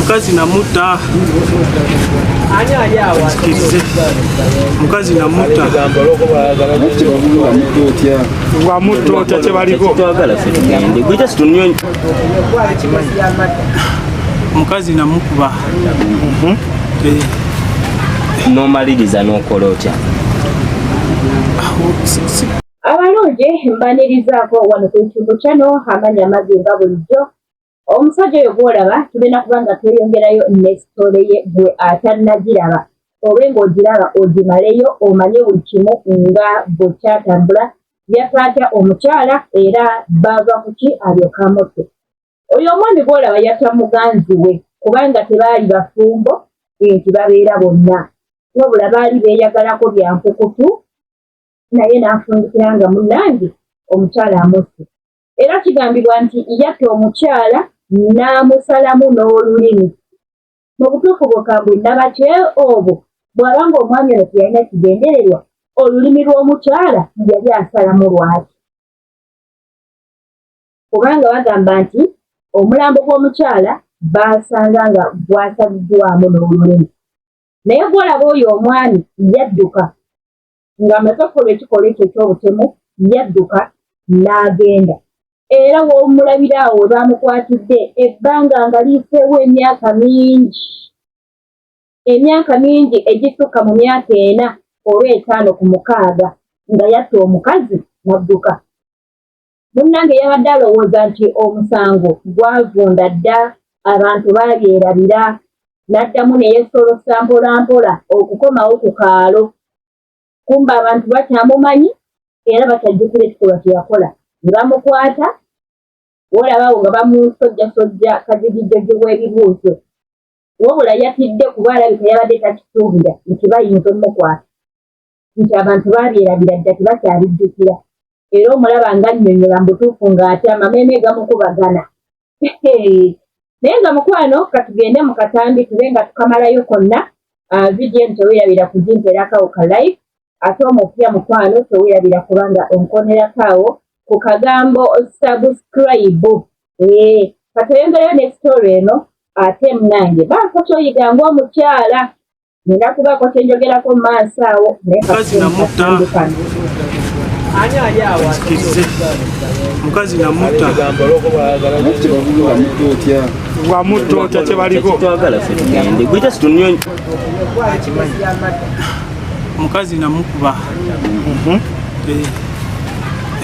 Mukazi namutta. Nzikirize. Mukazi namutta. Wamutta otya kyebaliko? Twagala ffe tugende. Gwe just tunywe. Mukazi namukuba. Eh, N'omaliriza n'okola otya? Awo, Abalungi, mbanirizaako wano ku YouTube channel Amanya Amagi. Nga bulijjo, omusajja oyo gw'olaba tugenda kuba nga tweyongerayo ne story ye. Gwe atannagiraba, obe ng'ogiraba ogimaleyo, omanye buli kimu nga bwe kyatambula, yatta omukyala era baava kuki alyoka amutte. Oyo omwami gw'olaba yatta muganzi we, kubanga tebaali bafumbo nti babeera bonna, wabula baali beeyagalako bya nkukutu, naye n'afundikira nga munnange omukyala amusse. Era kigambibwa nti yatta omukyala n'amusalamu n'olulimi. Mu butuufu, bukambwe nnabakye obwo bw'aba nga omwami ono teyalina kigendererwa, olulimi lw'omukyala yali asalamu lwaki? Kubanga bagamba nti omulambo gw'omukyala baasanga nga gwasaliddwamu n'olulimi. Naye gwolaba oyo omwami yadduka ng'amaze okukola ekikolwa ekyo eky'obutemu, yadduka n'agenda. Era w'omulabira awo we baamukwatidde, ebbanga nga liyiseewo emyaka mingi, emyaka mingi egisukka mu myaka 4 oba 5 ku 6 nga yatta omukazi n'adduka. Munnange, yabadde alowooza nti omusango gwavunda dda, abantu baabyerabira, n'addamu ne yeesolosa mpola mpola okukomawo ku kaalo. Kumba abantu bakyamumanyi era bakyajjukira ekikolwa kye yakola, ne bamukwata. Woolabawo nga bamusojjasojja kajigijjogi w'ebibuuzo, wabula yatidde kuba alabika yabadde takisuubira nti bayinza omukwata, nti abantu baabyerabira dda, tebakyabijjukira. Era omulaba nga nnyonnyola mu butuufu ng'ate amameeme gamukubagana. Naye nga mukwano, katugende mu katambi tube nga tukamalayo konna. Vidiyo eno teweerabira kugimpeerako ka like, ate omupya mukwano teweerabira kubanga onkonerako awo ku kagambo subscribe. Katweyongereyo ne story eno. Ate munange, baako kyoyiga ng'omukyala, nina kubaako kyenjogerako mu maaso awo, naye Mukazi namutta. katambi kano. Nzikirize. Mukazi namutta. Wamutta otya kyebaliko? Twagala ffe tugende. Gwe just tunywe. Mukazi namukuba. Eh,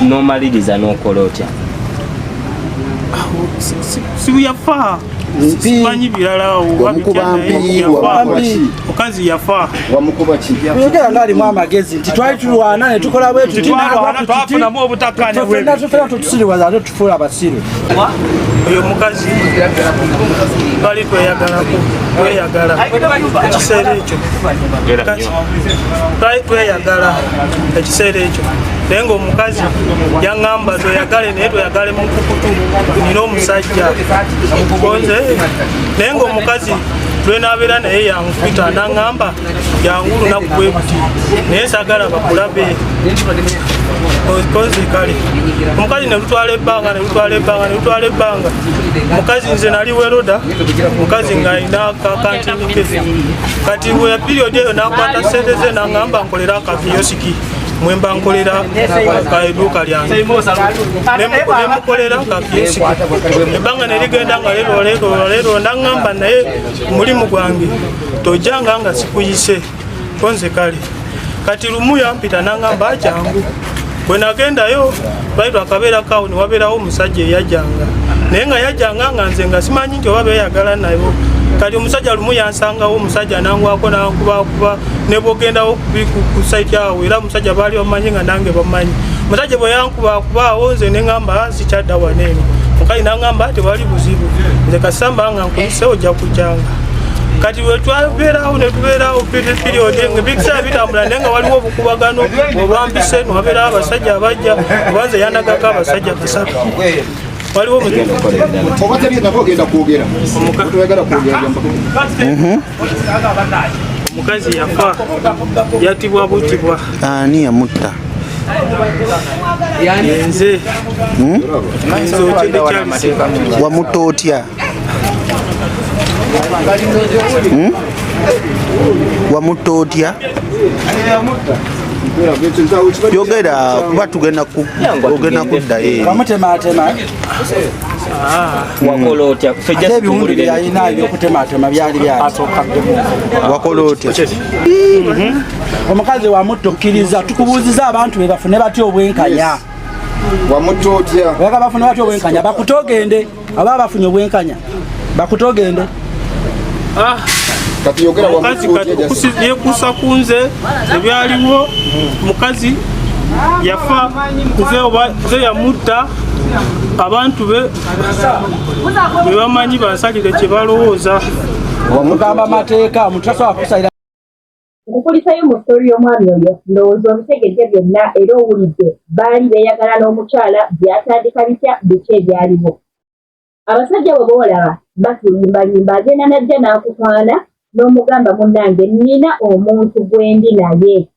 N'omaliriza n'okola otya? Awo, si yafa. Simanyi birala oba Wamukuba bitya, naye mpi, yafa. wamukuba ki? Mukazi yafa. Wamukuba ki? Oyogera nga alimu amagezi nti twali tulwana ne tukola bwe tuti. Twalwana, twafunamu obutakkaanya. Ffenna ffenna tutusiriwaza ate tufuula abasiru. Oyo mukazi twali tweyagalako, tweyagala ekiseera ekyo. Kati twali tweyagala ekiseera ekyo, naye ngaomukazi yaŋŋamba tweyagale, naye tweyagale mukukutu, nina omusajja konze. Naye ngaomukazi lwenabeera naye yankubita, naŋŋamba jangu olunaku bwe buti, naye sagala bakulabe konze. Kale omukazi ne lutwala ebbanga, ne lutwala ebbanga, ne lutwala ebbanga. Mukazi nze nali welder, mukazi ng'alina kakantini ke. Kati we period eyo nakwata sente ze, naŋŋamba nkolera akakiyosiki mwemba nkolera kaeduuka lyange. Nemukolera kakiyosiki, ebbanga nerigenda nga lero lero lero. Naŋŋamba naye mulimu gwange tojjanga nga sikuyise konze. Kale kati lumu yampita naŋŋamba jangu. Bwe nagendayo twali twakabeerako awo, ne wabeerawo omusajja eyajjanga, naye nga yajjanga nga nze nga simanyi nti oba beeyagala nabo. Kati omusajja lumu yansangawo, omusajja nangwako, nankubakuba. Ne bwogendawo ku site awo, era omusajja baali bamanyi nga nange bamanyi. Omusajja bwe yankubakubaawo, nze neŋŋamba sikyadda wano eno. Mukazi naŋŋamba tewali buzibu, nze kasamba nga nkuyise ojja kujjanga. Kati bwetwabeerawo netubeerawo period ebiseera bitambula, naye nga waliwo obukubagano olwampise, newabeerawo abasajja abajja, obanze yanagako abasajja basatu. Waliwo Oba teri nabo ogenda kwogera, toyagala kwogera. Omukazi yafa, yatibwa butibwa. Ani yamutta? Nze, nze Okyede Charles. Wamutta otya? Wamutta otya? Yogera kuba tugenda ogenda kuddayo eri. Bamutematema. Wakola otya? Ffe Ate just ebiwundu tuwulire. byalina ebyokutematema byali byali. Wakola otya? Omukazi wamutta okkiriza tukubuuziza abantu be bafune batya obwenkanya. Wamutta otya? Oyagala bafune batya obwenkanya? Bakute ogende aba bafunye obwenkanya bakute ogende. Kati yogera Omukazi wamutta kati otya? yekuusa ku nze ebyaliwo. Mukazi yafa, nze oba nze yamutta, abantu be be bamanyi bansalire kye balowooza. Mugamba amateeka omuntu tasobola kusalira. Nkukulisayo mu story y'omwami oyo, ndowooza obitegedde byonna era owulidde baali beeyagala n'omukyala, byatandika bitya, biki ebyaliwo. Abasajja bwe boolaba batulimbalimba, agenda n'ajja n'akukwana n'omugamba munnange nnina omuntu gwendi naye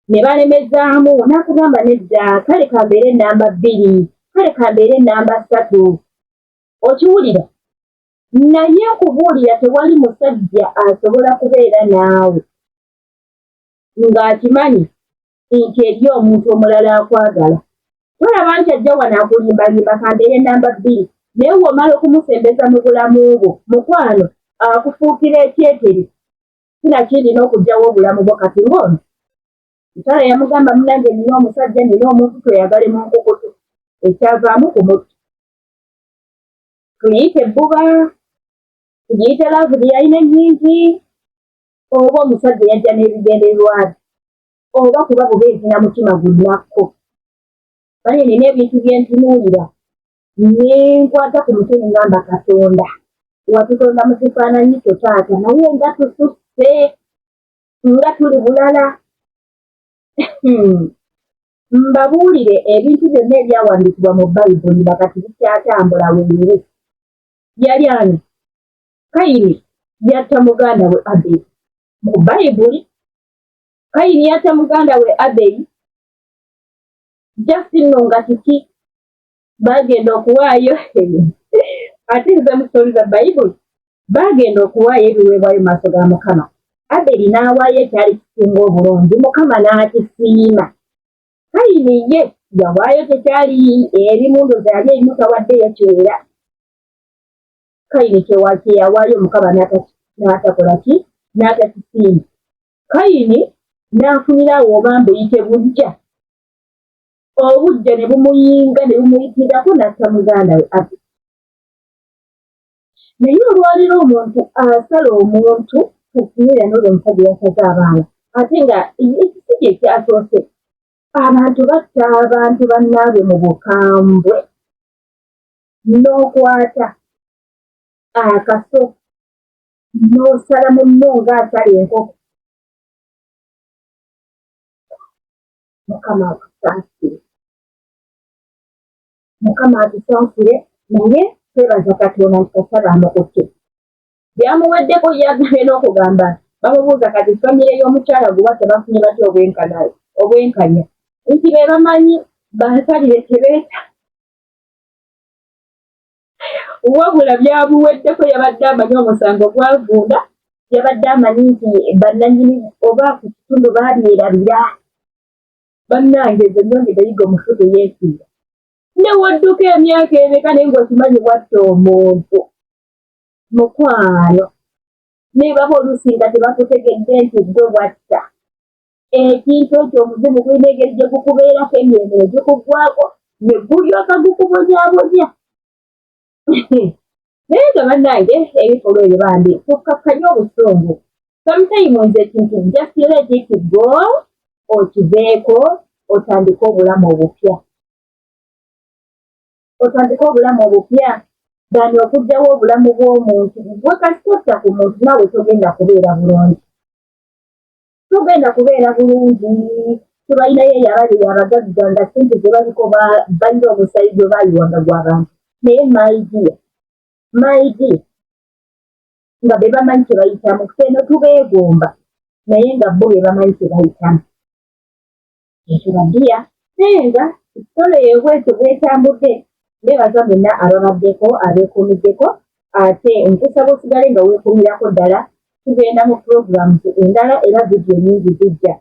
ne balemezaamu n'akugamba nedda, kale kambeere namba 2, kale kambeere namba 3, okiwulira. Naye nkubuulira tewali musajja asobola kubeera naawe ng'akimanyi nti eri omuntu omulala akwagala. Tolaba nti ajja wano akulimbalimba kambeere namba 2, naye w'omala okumusembeza mu bulamu bwo mukwano akufuukira ekyetere sinakindi n'okugyawo obulamu bwo. Kati ng'ono mukyala yamugamba munnange nina omusajja, nina omuntu, tweyagale mu nkukutu, ekyavaamu kumutta. Tuyite ebbuba, tugiyite love gye yalina ennyingi, oba omusajja yajja n'ebigendererwa bye, oba kuba bubeezi na mutima gunnakko. Bane nina ebintu bye ntunuulira ne nkwata ku mutwe ne ŋŋamba Katonda watutonda mu kifaananyi kyo taata, naye nga tususse, nga tuli bulala. Mbabuulire ebintu byonna ebyawandiikibwa mu Bayibuli nga kati bikyatambula weebiri. Yali ani? Kayini yatta muganda we Aberi. Mu Bayibuli Kayini yatta muganda we Aberi. Just nno nga kiki baagenda okuwaayo, ate nze mu story za Bayibuli, baagenda okuwaayo ebiweebwayo mu maaso ga Mukama. Aberi n'awaayo ekyali kisinga obulungi, Mukama n'akisiima. Kayini ye yawaayo tekyali ebimu, ndowooza yali erimu tawaddeyo kiwera. Kayini kye yawaayo Mukama n'atakola ki, n'atakisiima. Kayini n'afunirawo oba mbuyite bujja, obujja ne bumuyinga ne bumuyitirako n'atta muganda we Aberi. Naye olwaleero omuntu asala omuntu tutunulira n'oli omusajja yasaze abaana, ate nga ekisi kye ekyasoose abantu batta abantu bannaabwe mu bukambwe n'okwata akaso n'osala munno ng'asala enkoko. Mukama atusaasire, Mukama atusaasire. Naye twebaza Katonda nti kasaba amukutte byamuweddeko. Yagambye n'okugamba bamubuuza kati famire y'omukyala guba tebafunye batya obwenkanya, nti be bamanyi bansalire tebeeta. Wabula byamuweddeko, yabadde amanyi omusango gwavunda, yabadde amanyi nti bannannyini oba ku kitundu baabyerabira. Bannange nze nnyongedde yiga omufu teyeesiiga, ne wodduka emyaka emeka naye ng'okimanyi bwatta omuntu mukwano, ne baba oluusi nga tebakutegedde nti ggwe bwatta ekintu ekyo, omuzimu gulina engeri gye gukubeerako emyeno egikuggwako ne gulyoka gukubonyabonya. Naye nga bannange ebikolwa ebyo bambi tukkakkanye obusungu. Sometimes ekintu just let it go, okiveeko otandike obulamu obupya, otandike obulamu obupya dani okuggyawo obulamu bw'omuntu gwe kasita ku muntu naawe togenda kubeera bulungi, togenda kubeera bulungi. Tubalinayo eyo abali abagagga nga ssente ze baliko balina omusayi gwe bayiwanga gw'abantu, naye my dear, my dear, nga be bamanyi kye bayitamu. Ffeno tubeegomba naye nga bo be bamanyi kye bayitamu. Ekyo badiya, naye nga sitole eyo bwetyo bwetambudde. Nebaza mwenna ababaddeko abeekuumiddeko. Ate nkusaba osigale nga weekuumirako ddala, tugenda mu programs endala era vidiyo nyingi zijja.